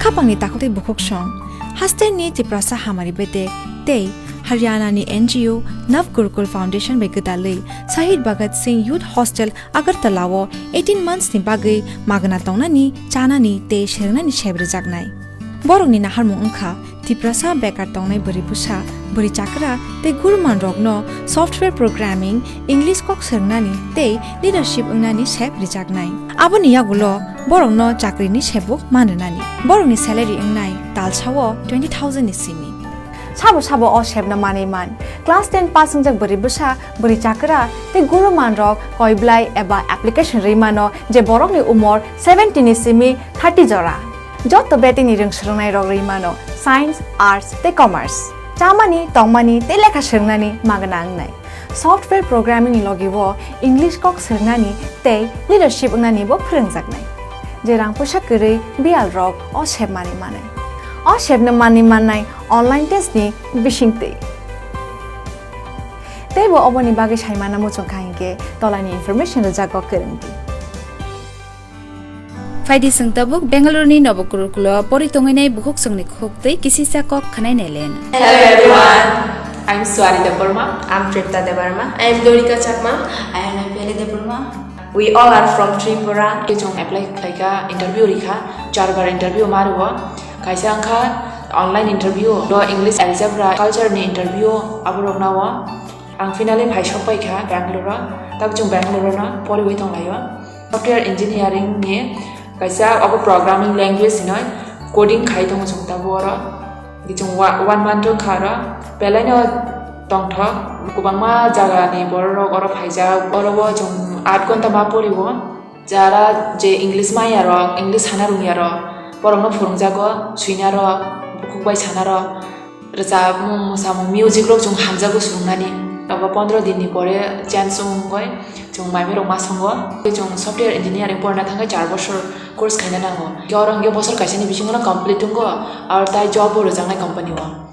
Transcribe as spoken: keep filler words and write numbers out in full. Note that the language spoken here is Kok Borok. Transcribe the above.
Khapangni takhuk tei bukhuk song, hasteni Tiprasa hamari bedek tei Haryanani N G O Nav Gurukul Foundation bai gwdalwi Shahid Bhagat Singh Youth Hostel Agartala-o eighteen months ni bagwi magna tongnani, chanani tei swrwngnani sep rwjaknai. Borokni naharmung wngkha Tiprasa bekar tongnai bwrwi bwsa, bwrwi chakra tei gurumanrokno software programming, English kok swrwngnani tei leadership wngnani sep rwjaknai. Aboni yagulo borokno chakrini sebuk man rwnani. Borokni salary wngnai talsao twenty thousand ni simi. Sabo sabo o sepno manwi man. Class ten pass wngjak bwrwi bwsa, bwrwi chakra tei gurumanrok koiblai eba application rwi mano je borokni umor seventeen ni simi thirty jora. Joto betini rwng swrwngnairok rwi mano science, arts tei commerce. Chamani, tongmani tei lekha swrwngnani magna wngnai. Software programming ni logi o English kok swrwngnani tei leadership wngnani bo phwrwngjaknai. Je rang puisa kwrwi biyal rok o sep manwi manai. O sepno manwi mannai online test ni bisingtwi. Teibo oboni bagwi saimana muchungkha hinkhe tolani information rwjago kwrwngdi. Phaidi chwng tabuk Bengaluru ni Nobo Gurukulo pori tongwinai bukhuk chwngni khuk tei kisisa kok khwnai nailen. Hello everyone, I'm Swari Debbarma. I'm Tripta Debbarma. I'm Dorika Chakma. I am Pele Debbarma. We all are from Tripura. Khe chwng apply khlaikha, interview rikha, charbar interview ma rwo. Kaisa wngkha online interview, do English, algebra, culture ni interview aborok nao. Ang finally phai sok paikha Bangalore-o. Tabuk chwng Bangalore-o no poriwi tonglaio. Software engineering ni kaisa abo programming language hinoi coding khai tongo chwng tabuk oro. Chwng wa-, one month wngkha oro. Belai no tongthok, kwbangma jaga ni borok rok oro phaijak. Oro o chwng aat ghonta ma porio. Jara je English manya rok, English sana rungya rok, borokno phwrwngjago, swina rok, bukhuk bai sana rok, rwchapmung, mwsamung, music rok chwng hamjago swrwngnani. Abo pondro din ni pore change wngwi chwng mai mai rok ma songo. Chwng software engineering porna thangkhe char bosor course khaina nango. Khe oro hwnkhe bosor kaisani bisingo no complete wngo, aro tai job bo rwjaknai company o.